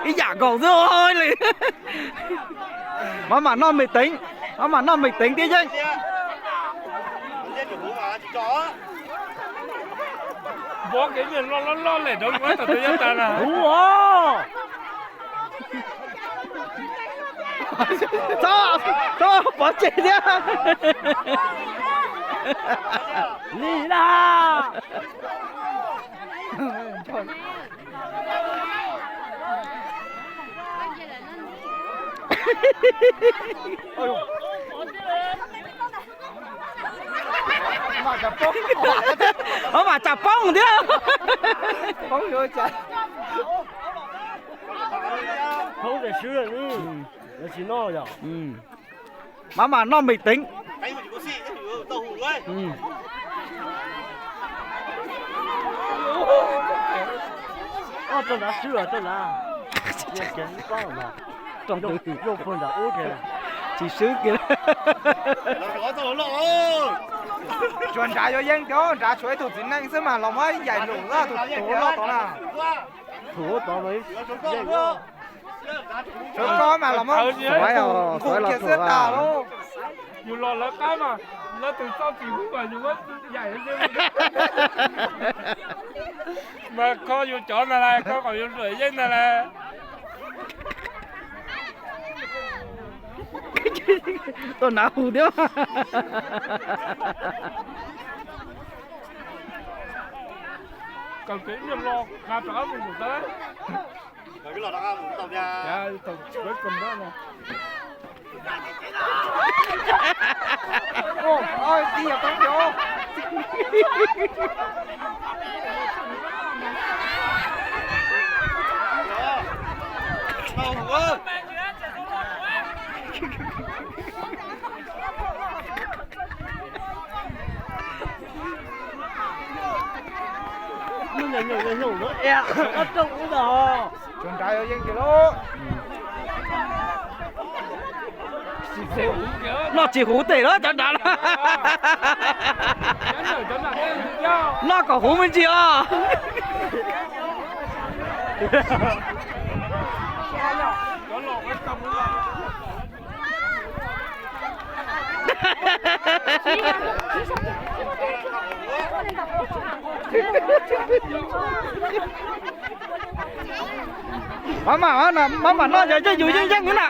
Ib yam nkaus xwb li. Maj mam noj me teev, maj mam noj me teev thiab yeej. Vov kev niag loj loj loj lem rau kuv tab tom ya tas na. Huv os. Txhob, txhob pov tseg thiab. Lig na. Ho mam tsam poob thiab. Poob yuav cas. Poob tas swb lawm, yuav tsis noj yom. Maj mam noj me teev. Rau nrad swb, rau nrad. Rau nrad, rau puag nrad ub kiag. Tsis swb kiag. Tsuas nrad yuav yeej tiag, nrad tshuav ib tug txiv neej xwb mas los muab yaim lum tus tuav loj tod na. Tshuav koj mas los muab nqus kiag xwb tas lauj. Yus los lawv qab mas lawv tus txoj tsis hub mas yus muab yaim. Mas kho yus cov ntag las, kho kom yus ruam yeej ntag las. Tau nav hu thiab. Kawm kev niag lo qha rov qab mus ntawd. Tsuas nrad yuav yeej tiag lauj. Noj tsis huv tes lawm cov nrad. Noj kom huv me ntsis os. Maj mam, maj mam noj yog yeej yus yeej yeej na.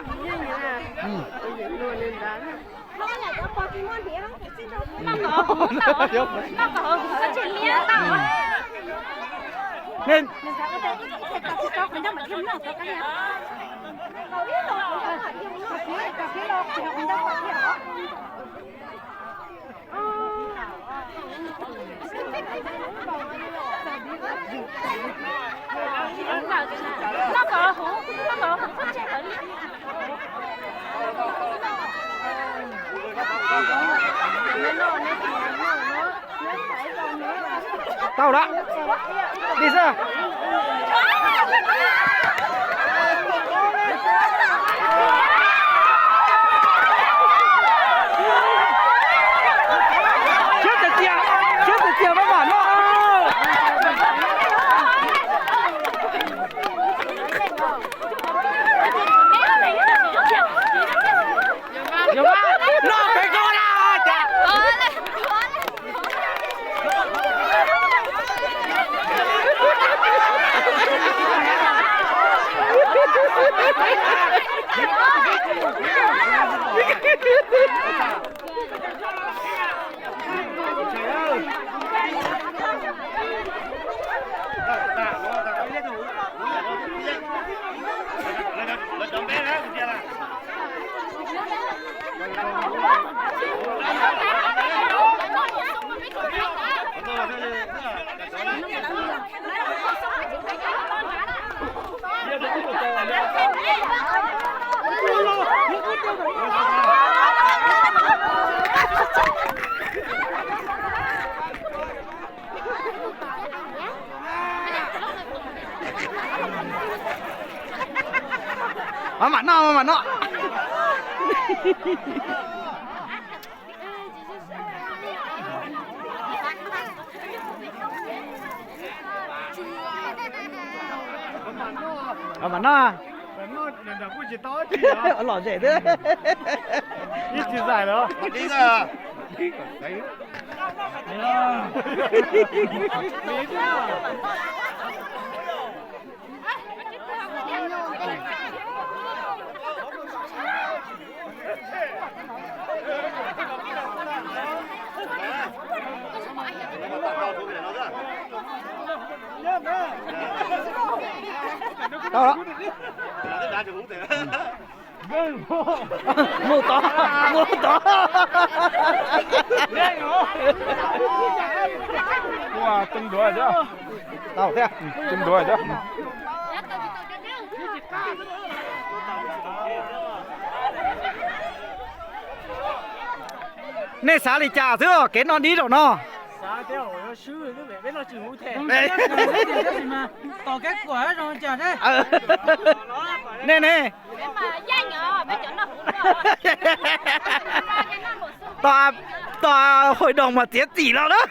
Tau lawm. Dim xwb. Siab tiag tiag, siab tiag tiag maj mam noj. Noj peb koj na. Mam noj, mam noj. Mam noj. Lom zem xwb. Tau lawm. Mus tod, mus tod. Ua, too duav thiab. Tau thiab. Too duav thiab. Nej xav li cas xwb kev noj dib zaum no? Nej ne, tos, tos hội đồng mas txiav txim los lawm.